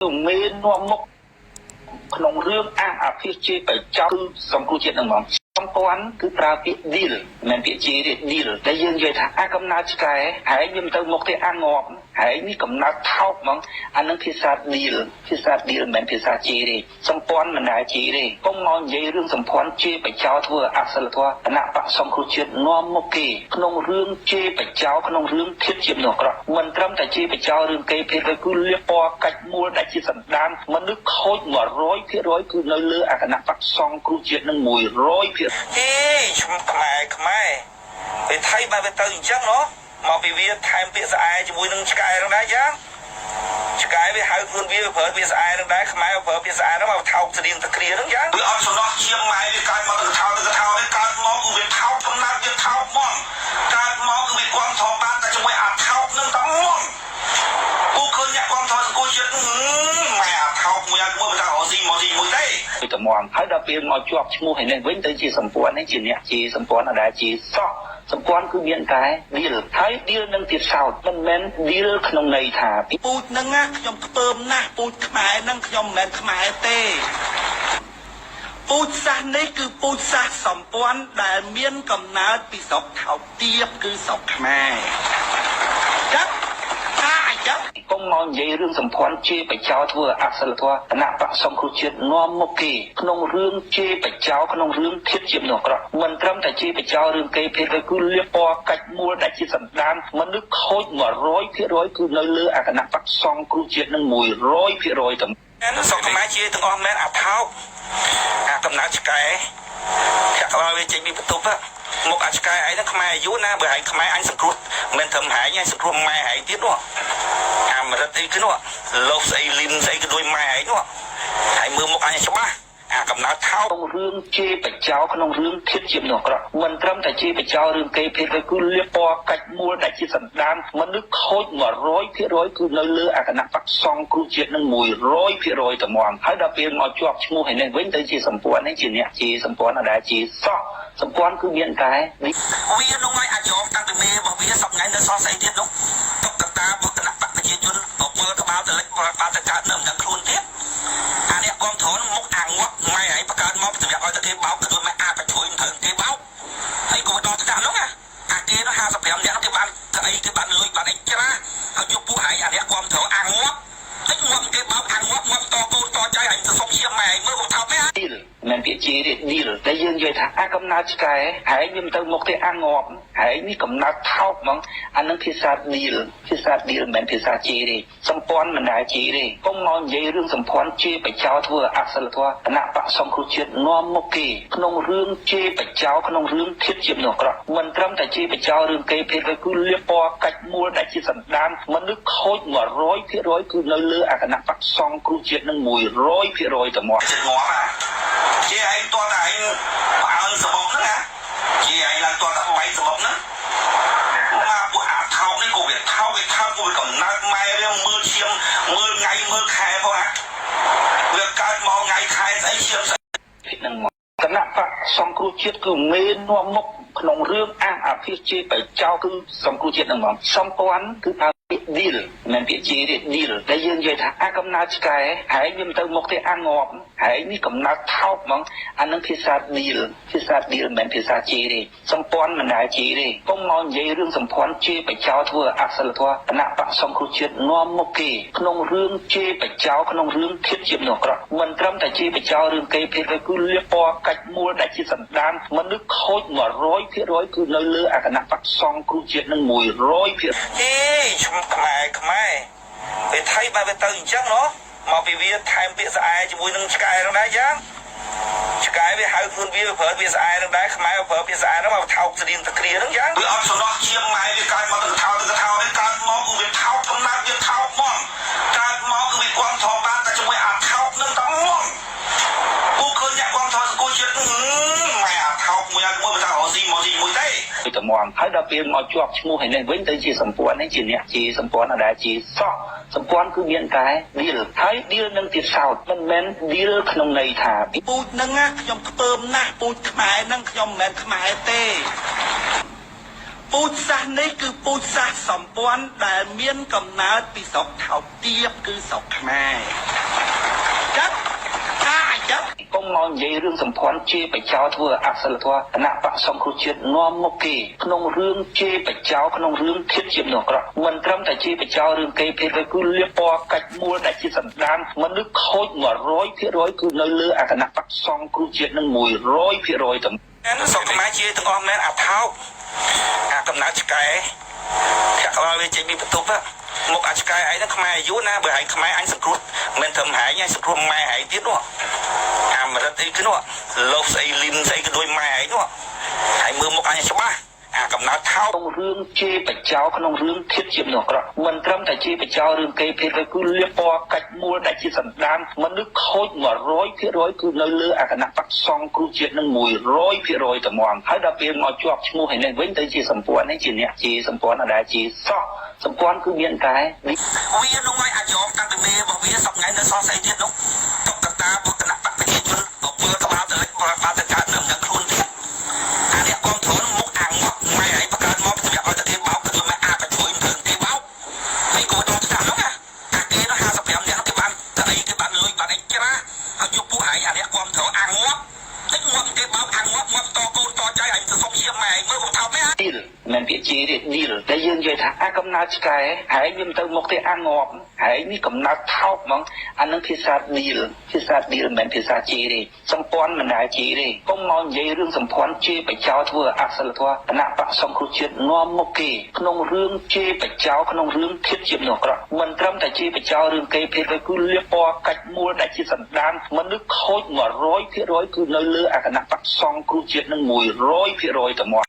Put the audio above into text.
គឺមេនាំមុខក្នុងរឿងអាអាភិជាបច្ចោគឺសង្គ្រោះជាតិនឹងហ្មងសម្ព័ន្ធគឺប្រើពាក្យ deal មិនមែនពាក្យជាទេ deal តែយើងនិយាយថាអាកំណើតឆ្កែហែងវាមិនទៅមុខទេអាងាប់ហែងនេះកំណើតថោកហ្មងអានឹងភាសា deal ភាសា deal មិនមែនភាសាជាទេសម្ព័ន្ធមិនដែលជាទេកុំមកនិយាយរឿងសម្ព័ន្ធជាបច្ចោធ្វើអសិលធម៌គណៈបកសង្គ្រោះជាតិនាំមុខគេក្នុងរឿងជាបច្ចោក្នុងរឿងធៀបជាមនុស្សអាក្រក់មិនត្រឹមតែជាបច្ចោរឿងគេភេទគឺលៀបពណ៌កាច់មួលដែលជាសន្តានមនុស្សខូច100%គឺនៅលើអាគណៈបកសង្គ្រោះជាតិនឹង100% អេឈ្មោះខ្មែរខ្មែរពេលថៃបែបវាទៅអញ្ចឹងណោះមកពីវាថែមពាក្យស្អែជាមួយនឹងឆ្កែហ្នឹងដែរចឹងឆ្កែវាហៅខ្លួនវាប្រើពាក្យស្អែហ្នឹងដែរខ្មែរប្រើពាក្យស្អែហ្នឹងមកថោកស្តៀងតគ្រាហ្នឹងចឹងវាអត់សំណោះជាម៉ែវាកើតមកទៅថោកទៅថោកវាកើតមកគឺវាថោកកំណត់វាថោកហ្មងកើតមកគឺវាគាំថោបានតែជាមួយអាថោកហ្នឹងតែហ្មងពូឃើញអ្នកគាំថោសង្គមជាតិម៉ែអាថោកមួយមួយមិនថារកស៊ីមកស៊ីមួយទេ ទៅត្មងហើយដល់ពេលមកជាប់ឈ្មោះឯនេះវិញទៅជាសម្ព័ន្ធនេះជាអ្នកជាសម្ព័ន្ធដែលជាសោះសម្ព័ន្ធគឺមានតែ deal ហើយ deal នឹងទៀតសោតមិនមែន deal ក្នុងន័យថា ពូជហ្នឹងណាខ្ញុំខ្ពើមណាស់ពូជខ្មែរហ្នឹងខ្ញុំមិនមែនខ្មែរទេពូជសាសន៍នេះគឺពូជសាសន៍សម្ព័ន្ធដែលមានកំណើតពីស្រុកថោកទាបគឺស្រុកខ្មែរចឹងថាអញ្ចឹង កុំមកនិយាយរឿងសម្ព័ន្ធជាបច្ចោធ្វើអសិលធម៌គណៈបកសង្គ្រោះជាតិនាំមុខគេក្នុងរឿងជាបច្ចោក្នុងរឿងធៀបជាមនុស្សអាក្រក់មិនត្រឹមតែជាបច្ចោរឿងគេភេទគឺលៀបពណ៌កាច់មួលដែលជាសន្តានមនុស្សខូច100%គឺនៅលើអាគណៈបកសង្គ្រោះជាតិនឹង100%តែ ស្រុកខ្មែរជាទាំងអស់មែនអាថោកអាកំណើតឆ្កែចាក់ក្បាលវាចេញពីបន្ទប់មុខអាឆ្កែឯងហ្នឹងខ្មែរអាយុណាបើឯងខ្មែរអញសង្គ្រោះមិនត្រឹមហែងឯងសង្គ្រោះម៉ែឯងទៀតនោះអាមរិតអីគឺនោះលោស្អីលីមស្អីក៏ដូចម៉ែឯងនោះហើយមើលមុខអញច្បាស់អាកំណើតថោក ក្នុងរឿងជាបច្ចោក្នុងរឿងធៀបជាមនុស្សអាក្រក់មិនត្រឹមតែជាបច្ចោរឿងគេភេទគឺលៀបពណ៌កាច់មួលដែលជាសន្តានមនុស្សខូច100%គឺនៅលើអាគណៈបកសង្គ្រោះជាតិនឹង100%តែហ្មងហើយដល់ពេលមកជាប់ឈ្មោះឯនេះវិញទៅជាសម្ព័ន្ធនេះជាអ្នកជាសម្ព័ន្ធដែលជាសោះសម្ព័ន្ធគឺមានតែ វានោះឲ្យអាចយមតាំងពីមេរបស់វាសប្ងៃនៅសល់ស្អីទៀតនោះតុក្កតារបស់គណៈបកប្រជាជនបបលក្បាលទៅលិចក្បាលទៅកើតនៅមិនដឹងខ្លួនទៀតអានេះគ្រប់គ្រងមុខអាងាប់ម៉ែឯងបង្កើតមកសម្រាប់ឲ្យតែគេបោកទៅម៉ែអាបជួយមិនត្រូវគេបោកហើយក៏ដល់ថ្នាក់នោះណាអាគេនោះ55នាក់គេបានស្អីគេបានលុយបានអីច្រាស់ហើយយកពួកឯងអានេះគ្រប់គ្រងអាងាប់តិចងាប់គេបោកអាងាប់ងាប់តកូនតចៃឯងទៅសុំឈាមម៉ែឯងមើលកុំថោកទេ deal មិនពាក្យជាទេ deal តែយើងនិយាយថាអាកំណើតឆ្កែហែងវាមិនទៅមុខទេអាងាប់ហែងនេះកំណើតថោកហ្មងអានឹងភាសា deal ភាសា deal មិនមែនភាសាជាទេសម្ព័ន្ធមិនដែលជាទេកុំមកនិយាយរឿងសម្ព័ន្ធជាបច្ចោធ្វើអសិលធម៌គណៈបកសង្គ្រោះជាតិនាំមុខគេក្នុងរឿងជាបច្ចោក្នុងរឿងធៀបជាមនុស្សអាក្រក់មិនត្រឹមតែជាបច្ចោរឿងគេភេទគឺលៀបពណ៌កាច់មួលដែលជាសន្តានមនុស្សខូច100%គឺនៅលើអាគណៈបកសង្គ្រោះជាតិនឹង100%តែមក ចិត្តងាប់អាជាឯងតតែឯងផ្អើលសបុកហ្នឹងណាជាឯងឡើងតតែបែកសបុកហ្នឹងមកពួកអាថោកនេះក៏វាថោកវាថោកក៏វាកំណើតម៉ែវាមើលឈាមមើលថ្ងៃមើលខែផងណាវាកើតមកថ្ងៃខែស្អីឈាមស្អី នឹងមកគណៈបកសង្គ្រោះជាតិគឺមេនាំមុខក្នុងរឿងអាអាភិជាបច្ចោគឺសង្គ្រោះជាតិនឹងហ្មងសម្ព័ន្ធគឺប្រើពាក្យ deal មិនពាក្យជាទេ deal តែយើងនិយាយថាអាកំណើតឆ្កែហែងវាមិនទៅមុខទេអាងាប់ហែងនេះកំណើតថោកហ្មងអានឹងភាសា deal ភាសា deal មិនមែនភាសាជាទេសម្ព័ន្ធមិនដែលជាទេកុំមកនិយាយរឿងសម្ព័ន្ធជាបច្ចោធ្វើអសិលធម៌គណៈបកសង្គ្រោះជាតិនាំមុខគេក្នុងរឿងជាបច្ចោក្នុងរឿងធៀបជាមនុស្សអាក្រក់មិនត្រឹមតែជាបច្ចោរឿងគេភេទគឺលៀបពណ៌កាច់មួលដែលជាសន្តានមនុស្សខូច100%គឺនៅលើអាគណៈបកសង្គ្រោះជាតិនឹង100% អេឈ្មោះខ្មែរខ្មែរពេលថៃបែបវាទៅអញ្ចឹងណោះមកពីវាថែមពាក្យស្អែជាមួយនឹងឆ្កែហ្នឹងដែរចឹងឆ្កែវាហៅខ្លួនវាប្រើពាក្យស្អែហ្នឹងដែរខ្មែរប្រើពាក្យស្អែហ្នឹងមកថោកស្តៀងតគ្រាហ្នឹងចឹងវាអត់សំណោះជាម៉ែវាកើតមកទៅថោកទៅថោកវាកើតមកគឺវាថោកកំណើតវាថោកហ្មងកើតមកគឺវាគាំថោបានតែជាមួយអាថោកហ្នឹងតែហ្មងពូឃើញអ្នកគាំថោសង្គមជាតិម៉ែអាថោកមួយមួយមិនថារកស៊ីមកស៊ីមួយទេ ទៅត្មងហើយដល់ពេលមកជាប់ឈ្មោះឯនេះវិញទៅជាសម្ព័ន្ធនេះជាអ្នកជាសម្ព័ន្ធដែលជាសោះសម្ព័ន្ធគឺមានតែ deal ហើយ deal នឹងទៀតសោតមិនមែន deal ក្នុងន័យថា ពូជហ្នឹងណាខ្ញុំខ្ពើមណាស់ពូជខ្មែរហ្នឹងខ្ញុំមិនមែនខ្មែរទេពូជសាសន៍នេះគឺពូជសាសន៍សម្ព័ន្ធដែលមានកំណើតពីស្រុកថោកទាបគឺស្រុកខ្មែរ និយាយរឿងសម្ព័ន្ធជេរបចោធ្វើអសិលធម៌គណៈបកសង្គ្រោះជាតិនាំមុខគេក្នុងរឿងជេរបចោក្នុងរឿងធៀបជាមនុស្សអាក្រក់មិនត្រឹមតែជេរបចោរឿងគេភេទទេគឺលៀបពណ៌កាច់មួលដែលជាសន្តានមនុស្សខូច100%គឺនៅលើអាគណៈបកសង្គ្រោះជាតិនឹង100%ទាំង ស្រុកខ្មែរជាទាំងអស់មែនអាថោកអាកំណើតឆ្កែធាក់ក្បាលវាចេញពីបន្ទប់មុខអាឆ្កែឯងហ្នឹងខ្មែរអាយុណាបើឯងខ្មែរអញសង្គ្រោះមិនត្រឹមហែងឯងសង្គ្រោះម៉ែឯងទៀតនោះអាមេរិកអីគឺនោះលោបស្អីលីនស្អីក៏ដូចម៉ែឯងនោះហើយមើលមុខអញច្បាស់អាកំណើតថោក ក្នុងរឿងជេរបចោក្នុងរឿងធៀបជាមនុស្សអាក្រក់មិនត្រឹមតែជេរបចោរឿងគេភេទទេគឺលៀបពណ៌កាច់មួលដែលជាសន្តានមនុស្សខូច100%គឺនៅលើអាគណៈបកសង្គ្រោះជាតិនឹង100%ត្មងហើយដល់ពេលមកជាប់ឈ្មោះឯនេះវិញទៅជាសម្ព័ន្ធនេះជាអ្នកជាសម្ព័ន្ធអត់ដែលជាសោះសម្ព័ន្ធគឺមានតែ វានោះឲ្យអាចយងតាំងពីមេរបស់វាសប្ងៃនៅសល់ស្អីទៀតនោះតុក្កតារបស់គណៈបកប្រជាជនក៏ពើក្បាលទៅលិចបាទទៅកើតនៅមិនដឹងខ្លួនទៀតអានេះគ្រប់គ្រងមុខអាងាប់ម៉ែឯងបង្កើតមកសម្រាប់ឲ្យតែគេបោកទៅម៉ែអាប្រជួយទៅគេបោកហើយគួរដល់ថ្នាក់នោះណាអាគេនោះ55នាក់គេបានទៅអីគេបានលុយបានអីច្រាស់ហើយយកពួកឯងអានេះគ្រប់គ្រងអាងាប់តិចងាប់គេបោកអាងាប់ងាប់តកូនតចៅឯងទៅសុំជាម៉ែឯងមើលកុំថោកមែន ឌីលមិនពាក្យជេរទេឌីលតែយើងនិយាយថាអាកំណើតឆ្កែហែងវាមិនទៅមុខទេអាងាប់ហែងនេះកំណើតថោកហ្មងអានឹងភាសាឌីលភាសាឌីលមិនមែនភាសាជេរទេសម្ព័ន្ធមិនដែលជេរទេកុំមកនិយាយរឿងសម្ព័ន្ធជេរបចោធ្វើអសិលធម៌គណៈបកសង្គ្រោះជាតិនាំមុខគេក្នុងរឿងជេរបចោក្នុងរឿងធៀបជាមនុស្សអាក្រក់មិនត្រឹមតែជេរបចោរឿងគេភេទទេគឺលៀបពណ៌កាច់មួលដែលជាសន្តានមនុស្សខូច100%គឺនៅលើអាគណៈបកសង្គ្រោះជាតិនឹង100%ត្មង។